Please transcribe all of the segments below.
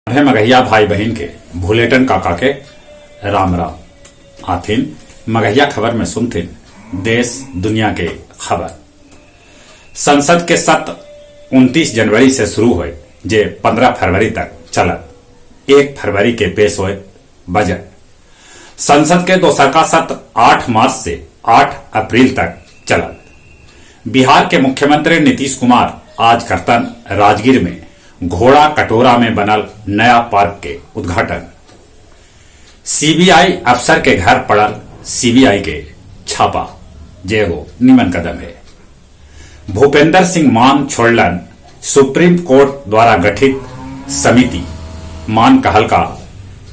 अभे मगहिया भाई बहिन के भुलेटन काका के राम राम। आथिन मगहिया खबर में सुनथिन देश दुनिया के खबर। संसद के सत्र 29 जनवरी से शुरू होए जे 15 फरवरी तक चलत। 1 फरवरी के पेश होए बजट। संसद के दोसरका सत्र 8 मार्च से 8 अप्रैल तक चलत। बिहार के मुख्यमंत्री नीतीश कुमार आज करतन राजगीर में घोड़ा कटोरा में बनल नया पार्क के उद्घाटन। सीबीआई अफसर के घर पड़ल सीबीआई के छापा, जे एगो निमन कदम है। भूपेंद्र सिंह मान छोड़लन सुप्रीम कोर्ट द्वारा गठित समिति। मान कहलका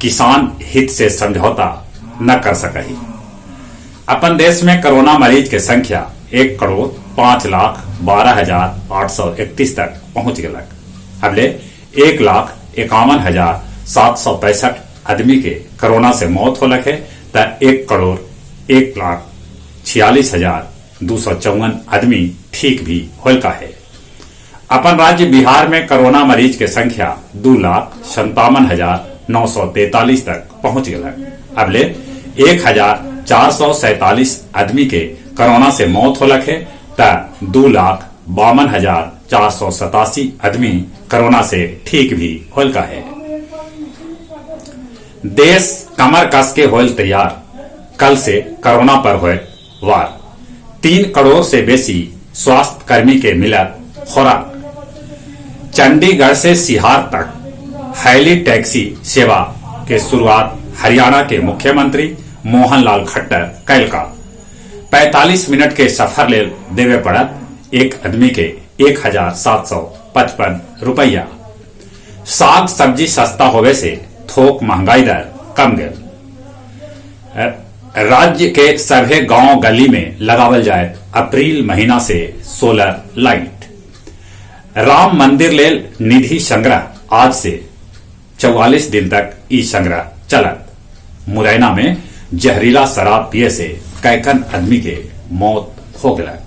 किसान हित से समझौता न कर सकही। अपन देश में कोरोना मरीज के संख्या 1,05,12,831 तक पहुंच गलक। अबले 1,51,765 आदमी के कोरोना से मौत होलक है त 1,01,46,254 आदमी ठीक भी होलका है। अपन राज्य बिहार में कोरोना मरीज के संख्या 2,57,943 तक पहुंच गलक। अबले 1,447 आदमी के कोरोना से मौत होलक है त 2,52,487 आदमी कोरोना से ठीक भी होलका है। देश कमर कस के होल तैयार, कल से कोरोना पर होए वार। 3 करोड़ से बेसी स्वास्थ्य कर्मी के मिलत खुराक। चंडीगढ़ से सिहार तक हैली टैक्सी सेवा के शुरुआत हरियाणा के मुख्यमंत्री मोहन लाल खट्टर कैलका। 45 मिनट के सफर ले देवे पड़त एक आदमी के 1,755 रुपया। साग सब्जी सस्ता होवे से थोक महंगाई दर कम गए। राज्य के सभे गांव गली में लगावल जाए अप्रैल महीना से सोलर लाइट। राम मंदिर लेल निधि संग्रह आज से 44 दिन तक ई संग्रह चलत। मुरैना में जहरीला शराब पिए से कैकन आदमी के मौत हो गया।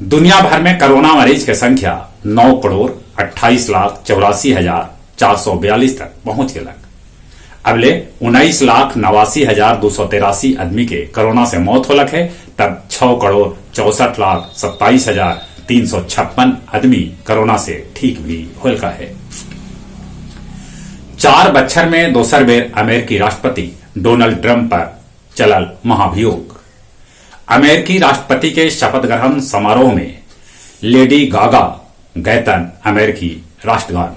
दुनिया भर में कोरोना मरीज के संख्या 9,28,84,442 तक पहुंच गया। अबले 19,89,283 आदमी के कोरोना से मौत होलक है, तब 6,64,27,356 आदमी कोरोना से ठीक भी होलका है। 4 बच्छर में दोसर बेर अमेरिकी राष्ट्रपति डोनाल्ड ट्रंप पर चलल महाभियोग। अमेरिकी राष्ट्रपति के शपथ ग्रहण समारोह में लेडी गागा गैतन अमेरिकी राष्ट्रगान।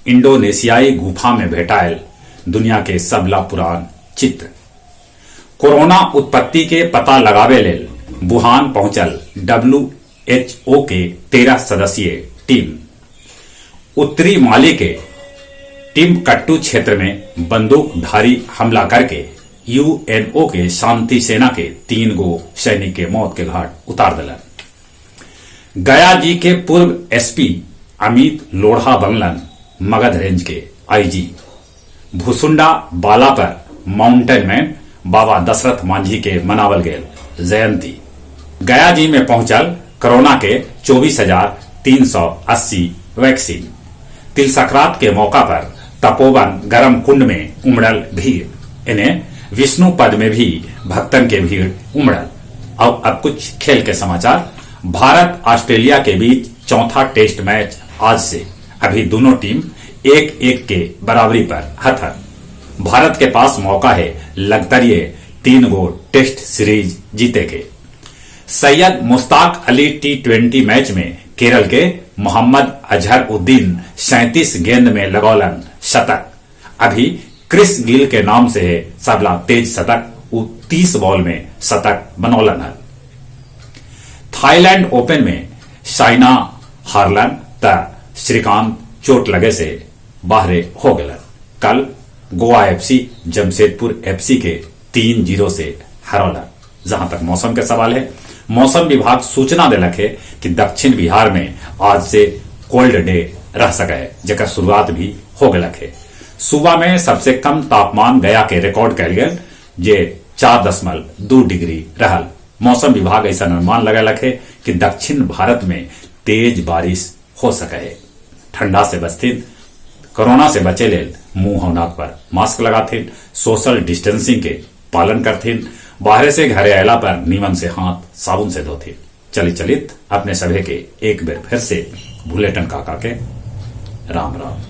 इंडोनेशियाई गुफा में भेटायल दुनिया के सबला पुरान चित्र। कोरोना उत्पत्ति के पता लगावे लेल वुहान पहुंचल WHO के 13 सदस्यीय टीम। उत्तरी माली के टिम्बकट्टू क्षेत्र में बंदूकधारी हमला करके यूएनओ के शांति सेना के 3 गो सैनिक के मौत के घाट उतार दिलन। गया जी के पूर्व एसपी अमित लोढ़ा बनलन मगध रेंज के आईजी। भुसुंडा बाला पर माउंटेन मैन बाबा दशरथ मांझी के मनावल गेल जयंती। गया जी में पहुंचल कोरोना के 24,380 वैक्सीन। तिल संक्रांत के मौका पर तपोवन गरम कुंड में उमड़ल भीड़। इन्हें विष्णु पद में भी भक्तन के भीड़ उमड़ल। और अब कुछ खेल के समाचार। भारत ऑस्ट्रेलिया के बीच चौथा टेस्ट मैच आज से। अभी दोनों टीम 1-1 के बराबरी पर हथर। भारत के पास मौका है लगतरिये 3 गो टेस्ट सीरीज जीते के। सैयद मुश्ताक अली T20 match में केरल के मोहम्मद अजहरुद्दीन 37 गेंद में लगौलन शतक। अभी क्रिस गिल के नाम से है सबला तेज शतक, 30 बॉल में शतक बनौलन है। थाईलैंड ओपन में साइना हारलन त श्रीकांत चोट लगे से बाहरे हो गलन। कल गोवा एफसी जमशेदपुर एफसी के 3-0 से हरौलन। जहां तक मौसम के सवाल है, मौसम विभाग सूचना दिलक है कि दक्षिण बिहार में आज से कोल्ड डे रह सके है, जेकर शुरुआत भी हो गलक है। सुबह में सबसे कम तापमान गया के रिकॉर्ड कैल गेल जे 4.2 डिग्री रहल। मौसम विभाग ऐसा अनुमान लगलक है कि दक्षिण भारत में तेज बारिश हो सके है। ठंडा से बचती कोरोना से बचे लेल मुंह और नाक पर मास्क लगाथिन, सोशल डिस्टेंसिंग के पालन करथिन, बाहरे से घरे अयला पर नीमन से हाथ साबुन से धोथिन। चली चलित अपने सभे के एक बेर फिर से भुलेटन काका के राम राम।